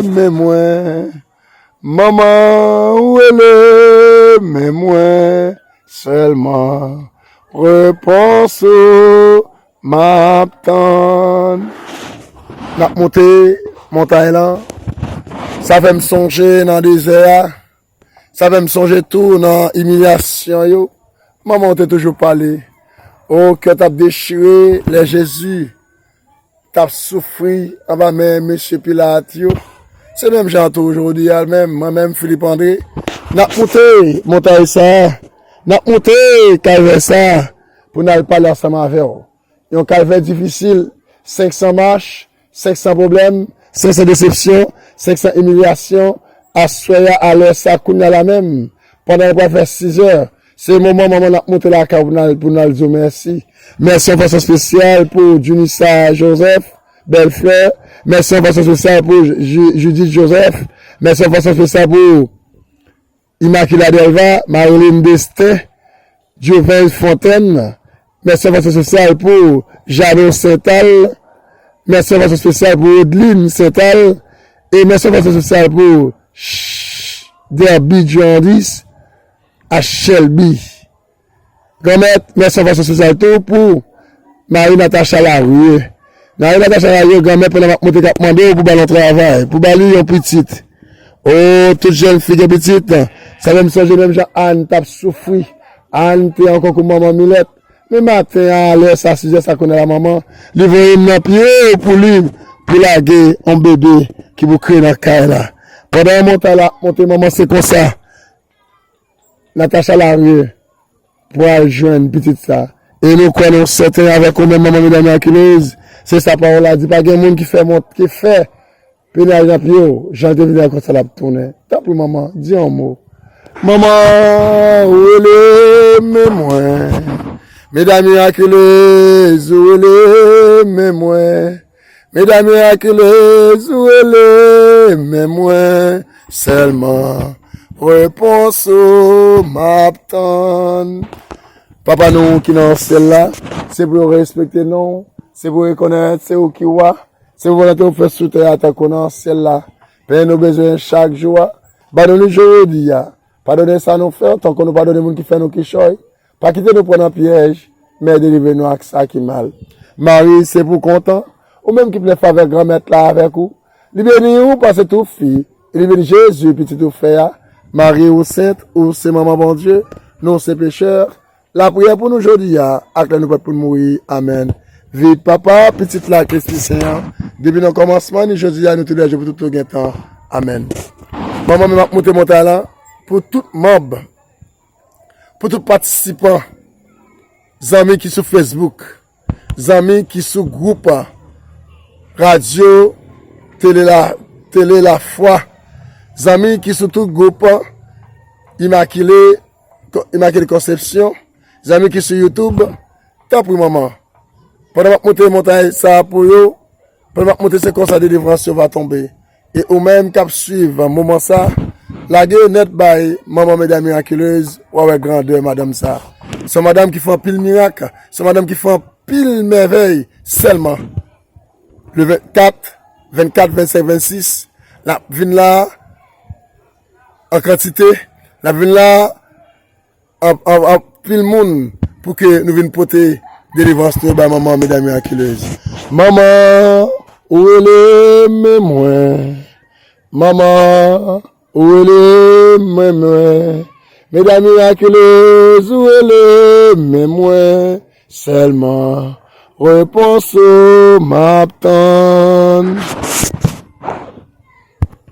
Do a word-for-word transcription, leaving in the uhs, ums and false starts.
men mwen. Manman, ou rele men mwen. Sèlman repons ou m ap tann. N ap monte montay lan. Sa fè m sonje nan dezè a. Sa fè m sonje tou nan imilyasyon yo. Manman w te toujou pale. O, kè t ap dechire lè Jezi t ap soufri anba men mesye Pilat yo. Se menm jan tou jodi a menm, mwen menm, Philippe André, n ap monte montay sa a, n ap monte kalvè sa a pou n al pale ansanm avè w. Yon kalvè difisil, senk san mach, senk san pwoblèm, senk san desepsyon, senk san imilyasyon. Aswè a, alè sa, kounye a la menm, pandan l pral fè sizè, se moman manman n ap monte lakay pou n al, pou n al di w mèsi. Mèsi yon fason espesyal pou Junissa Joseph, bèlfrè. Mèsi yon fason espesyal pou Ju- Judith Joseph. Mèsi yon fason espesyal pou Immaculée Delva, Marilyn Destin, Dieuvaise Fontaine. Mèsi yon fason espesyal pou Jano Sental. Mèsi yon fason espesyal pou Odline Sental. E mèsi yon fason espesyal pou Ch- Derby Durandis a Shelby. Granmèt, mèsi yon fason espesyal tou pou Marie Natacha Larie. Marie Natacha Larie, granmèt, pandan m ap monte k ap mande w pou ba l yon travay, pou ba li yon pitit. O, tout jèn fi gen pitit. Sa fè m sonje menm jan Ann t ap soufri. Ann te ankò kou manman Milèt. Men maten an, alè sa, sizè sa, kounye a la, manman, li voye m nan pye w pou li, pou lage yon bebe ki pou kreye nan kay la. Pandan montay la ap monte, manman, se konsa Natacha Larie pral jwenn pitit sa. E nou kwè nou sèten avèk ou menm, manman, medam yo, Akilez. Se sa pawòl la di, pa gen moun ki fè mont, ki fè peni nan pye w, jan l te vin la, konsa l ap tounen. Tanpri, manman, di yon mo. Manman, ou rele men mwen. Medam yo, Akilez, ou rele men mwen. Medam yo, Akilez, ou rele men mwen. Sèlman repons ou m ap tann. Papa nou ki nan syèl la, se pou yo respekte non w, se pou yo rekonèt se ou ki wa, se pou volonte w fèt sou tè a tankou nan syèl la. Pen nou bezwen chak jou a, ba nou li jodi a. Padone sa nou fè, tankou nou padone moun ki fè nou kichòy. Pa kite nou pran nan pyèj, men delivre nou ak sa ki mal. Mari, se pou kontan, ou menm ki plen favè Granmèt la avèk ou. Li beni ou pase tout fi, e li beni Jezi, pitit ou fè a. Mari, ou sent, ou se manman Bondye, nou se pechè. Lapriyè pou nou jodi a, ak lè nou prèt pou n mouri. Amèn. Viv Papa, Pitit la, ak Lespri Sen an, depi nan kòmansman, ni jodi a, ni tou lè jou pou tout tou gen tan. Amèn. Manman, men m ap monte montay lan pou tout manm, pou tout patisipan, zanmi ki sou Facebook, zanmi ki sou gwoup radyo Tele La, Tele Lafwa, zanmi ki sou tout gwoup Imakile, Imakile Konsepsyon, zanmi ki sou YouTube, tanpri manman, pandan m ap monte montay sa a pou yo, pandan m ap monte, se konsa delivrans yo va tonbe. E ou menm k ap swiv moman sa, lage yo nèt bay manman Medam Mirakilez, w a wè grandè madanm sa. Se yon madanm ki fè anpil mirak, se yon madanm ki fè anpil mèvèy sèlman. Le vennkat, vennkat, vennsenk, vennsis, l ap vin la an kantite, l ap vin la an, an, anpil moun pou ke nou vin pote delivrans nou bay manman Medam Mirakilez. Manman, ou rele men mwen. Manman, ou rele men mwen. Medam Mirakilez, ou rele men mwen. Sèlman repons ou m ap tann.